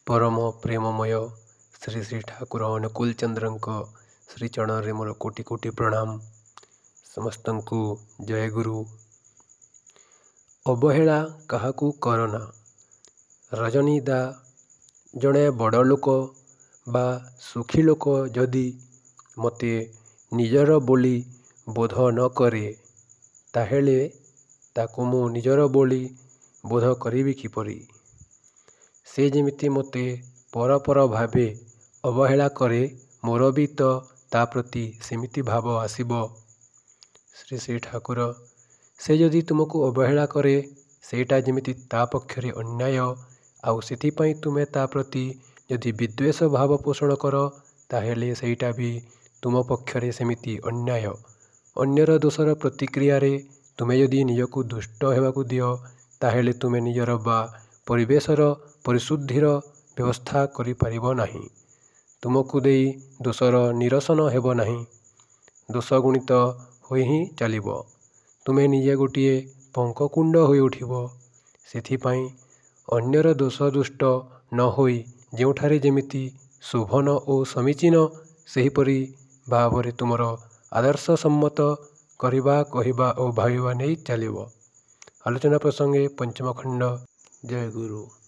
ପରମ ପ୍ରେମମୟ ଶ୍ରୀ ଶ୍ରୀ ଠାକୁର ଅନୁକୂଳ ଚନ୍ଦ୍ରଙ୍କ ଶ୍ରୀଚରଣରେ ମୋର କୋଟି କୋଟି ପ୍ରଣାମ। ସମସ୍ତଙ୍କୁ ଜୟଗୁରୁ। ଅବହେଳା କାହାକୁ କରନା। ରଜନୀ ଦା, ଜଣେ ବଡ଼ ଲୋକ ବା ସୁଖୀ ଲୋକ ଯଦି ମୋତେ ନିଜର ବୋଲି ବୋଧ ନ କରେ, ତାହେଲେ ତାକୁ ମୁଁ ନିଜର ବୋଲି ବୋଧ କରିବି କିପରି? ସେ ଯେମିତି ମୋତେ ପର ପର ଭାବେ ଅବହେଳା କରେ, ମୋର ବି ତ ତା ପ୍ରତି ସେମିତି ଭାବ ଆସିବ। ଶ୍ରୀ ଶ୍ରୀ ଠାକୁର, ସେ ଯଦି ତୁମକୁ ଅବହେଳା କରେ, ସେଇଟା ଯେମିତି ତା ପକ୍ଷରେ ଅନ୍ୟାୟ, ଆଉ ସେଥିପାଇଁ ତୁମେ ତା ପ୍ରତି ଯଦି ବିଦ୍ୱେଷ ଭାବ ପୋଷଣ କର, ତାହେଲେ ସେଇଟା ବି ତୁମ ପକ୍ଷରେ ସେମିତି ଅନ୍ୟାୟ। ଅନ୍ୟର ଦୋଷର ପ୍ରତିକ୍ରିୟାରେ ତୁମେ ଯଦି ନିଜକୁ ଦୁଷ୍ଟ ହେବାକୁ ଦିଅ, ତାହେଲେ ତୁମେ ନିଜର ବା ପରିବେଶର ପରିଶୁଦ୍ଧିର ବ୍ୟବସ୍ଥା କରିପାରିବ ନାହିଁ। ତୁମକୁ ଦେଇ ଦୋଷର ନିରସନ ହେବ ନାହିଁ, ଦୋଷ ଗୁଣିତ ହୋଇ ହିଁ ଚାଲିବ। ତୁମେ ନିଜେ ଗୋଟିଏ ପଙ୍କକୁଣ୍ଡ ହୋଇଉଠିବ। ସେଥିପାଇଁ ଅନ୍ୟର ଦୋଷ ଦୁଷ୍ଟ ନ ହୋଇ ଯେଉଁଠାରେ ଯେମିତି ଶୋଭନ ଓ ସମୀଚୀନ, ସେହିପରି ଭାବରେ ତୁମର ଆଦର୍ଶ ସମ୍ମତ କରିବା, କହିବା ଓ ଭାବିବା ନେଇ ଚାଲିବ। ଆଲୋଚନା ପ୍ରସଙ୍ଗେ ପଞ୍ଚମ ଖଣ୍ଡ। ଜୟ ଗୁରୁ।